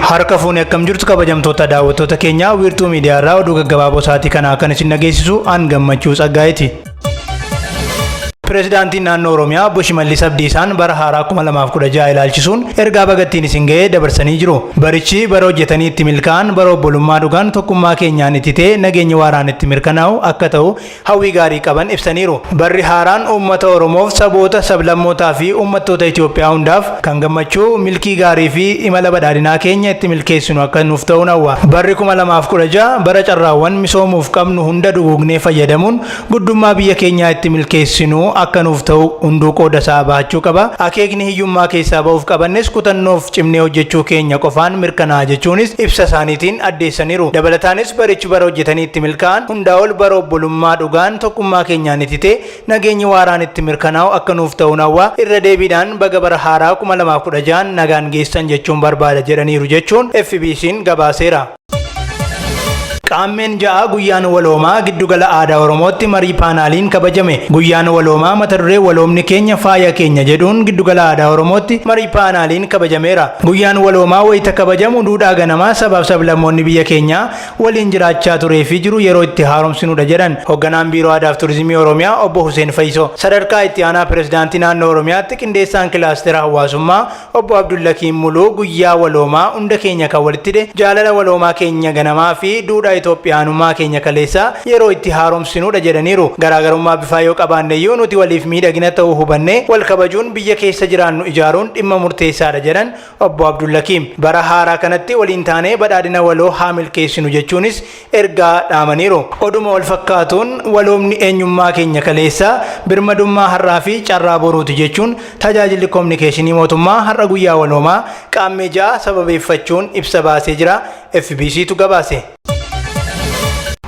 Harka fuune akkam jirtu kabajamtoota daawwattoota keenyaa wiirtuu miidiyaa irraa oduu gaggabaaboo sa'aatii kanaa kan isin dhageessisu an gammachuu tsaggaa'eeti. Pireezidaantiin naannoo Oromiyaa obbo Shimallis Abdiisaan bara haaraa 2016 ilaalchisuun ergaa bagattiin isin ga'ee dabarsanii jiru. Barichi bara hojjetanii itti milkaa'an bara obbolummaa dhugaan tokkummaa keenyaan itti ta'e nageenyi waaraan itti mirkanaa'u akka ta'u hawwii gaarii qaban ibsaniiru. Barri haaraan uummata Oromoof saboota sablammootaa fi uummattoota Itoophiyaa hundaaf kan gammachuu milkii gaarii fi imala badhaadhinaa keenya itti milkeessinu akka nuuf ta'u hawwa. Barri 2016 bara carraawwan misoomuuf qabnu hunda duguugnee fayyadamuun guddummaa biyya keenyaa itti milkeessinu akka nuuf ta'u hunduu qooda isaa bahachuu qaba. Akeekni hiyyummaa keessaa ba'uuf qabannes kutannoof cimnee hojjechuu keenya qofaan mirkanaa'a jechuunis ibsa isaaniitiin addeessaniiru. Dabalataanis barichi bara hojjetanii itti milkaa'an hundaa ol bara obbolummaa dhugaan tokkummaa keenyaan itti nageenyi waaraan itti mirkanaa'u akka nuuf ta'u hawwa. Irra deebiidhaan baga bara haaraa 2016 nagaan geessan jechuun barbaada jedhaniiru jechuun FBC'n gabaaseera. Qaammeen ja'a guyyaan waloomaa giddugala aadaa Oromootti marii paanaaliin kabajame. Guyyaan waloomaa mata duree waloomni keenya faaya keenya jedhuun giddugala aadaa Oromootti marii paanaaliin kabajameera. Guyyaan waloomaa wayita kabajamu duudhaa ganamaa sabaaf sablammoonni biyya keenyaa waliin jiraachaa turee fi jiru yeroo itti haaromsinudha jedhan hoogganaan biiroo aadaa fi turizimii Oromiyaa obbo Hussein Fayyisoo. Sadarkaa itti aanaa pirezidaantii naannoo Oromiyaatti qindeessaan kilaastera hawaasummaa obbo Abdullakiin Muluu guyyaa waloomaa hunda keenya kan walitti hidhe jaalala waloomaa keenya ganamaa fi duudhaa Itoophiyaanummaa keenya kaleessaa yeroo itti haaromsinudha jedhaniiru. Garaagarummaa bifaa yoo qabaanne iyyuu nuti waliif miidhagina ta'uu hubannee wal kabajuun biyya keessa jiraannu ijaaruun dhimma murteessaadha jedhan obbo Abdullakiim. Bara haaraa kanatti waliin taanee badhaadhina waloo haa milkeessinu jechuunis ergaa dhaamaniiru. Oduma wal fakkaatuun waloomni eenyummaa keenya kaleessaa birmadummaa har'aa fi carraa boruuti jechuun tajaajilli koominikeeshinii mootummaa har'a guyyaa waloomaa qaammee ja'a sababeeffachuun ibsa baasee jira. FBCtu gabaase.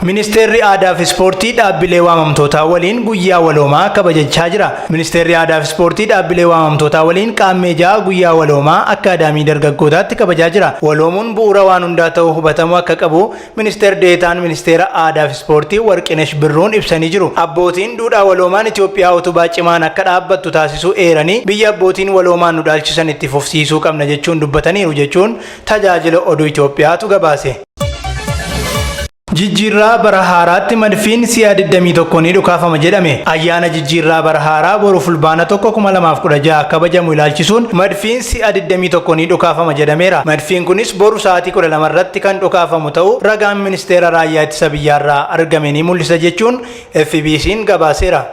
Ministeerri Aadaa fi Ispoortii dhaabbilee waamamtootaa waliin guyyaa waloomaa kabajachaa jira. Ministeerri Aadaa fi Ispoortii dhaabbilee waamamtootaa waliin qaammee ja'a guyyaa waloomaa akkaadaamii dargaggootaatti kabajaa jira. Waloomuun bu'uura waan hundaa ta'uu hubatamuu akka qabu Ministeer Deetaan Ministeera Aadaa fi Ispoortii Warqinesh Birruun ibsanii jiru. Abbootiin duudhaa waloomaan Itoophiyaa utubaa cimaan akka dhaabbattu taasisuu eeranii biyya abbootiin waloomaan nu dhaalchisan itti fufsiisuu qabna jechuun dubbataniiru jechuun tajaajila oduu Itoophiyaatu gabaase. Jijjiirraa bara haaraatti madfiin si'a 21 ni dhukaafama jedhame. Ayyaana jijjiirraa bara haaraa boru fulbaana 1,2016 kabajamu ilaalchisuun madfiin si'a 21 ni dhukaafama jedhameera. Madfiin kunis boru sa'aatii 12 irratti kan dhukaafamu ta'uu ragaan ministeera raayyaa ittisa biyyaarraa argame ni mul'isa jechuun FBC'n gabaaseera.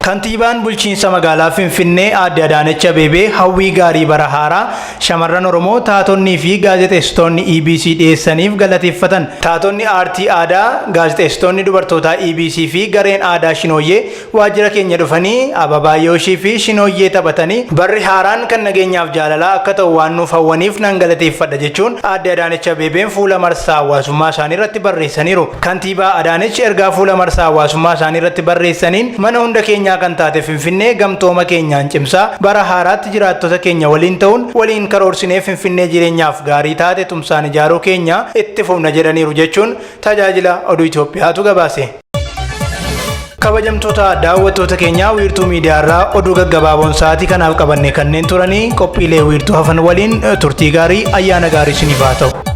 Kantiibaan bulchiinsa magaalaa Finfinnee aadde Adaanech Abeebee hawwii gaarii bara haaraa shamarran Oromoo taatonnii fi gaazexeessitoonni EBC dhiyeessaniif galateeffatan. Taatonni aartii aadaa, gaazexeessitoonni dubartootaa EBC fi gareen aadaa Shinooyyee waajjira keenya dhufanii Ababaayooshii fi Shinooyyee taphatanii barri haaraan kan nageenyaaf jaalalaa akka ta'u waan nuuf hawwaniif nan galateeffadha jechuun aadde Adaanech Abeebeen fuula marsaa hawaasummaa isaanii irratti barreessaniiru. Kantiibaa Adaanech ergaa fuula marsaa hawaasummaa isaanii irratti barreessaniin mana hunda keenyaa kan taate Finfinnee gamtooma keenyaan cimsaa bara haaraatti jiraattota keenya waliin ta'uun waliin karoorsinee Finfinnee jireenyaaf gaarii taate tumsaan ijaaruu keenya itti fufna jedhaniiru jechuun tajaajila oduu Itoophiyaatu gabaase. Kabajamtoota daawwattoota keenyaa wiirtuu miidiyaa irraa oduu gaggabaaboon sa'aatii kanaaf qabanne kanneen turanii qophiilee wiirtuu hafan waliin turtii gaarii ayyaana gaarii isiniif haa ta'u.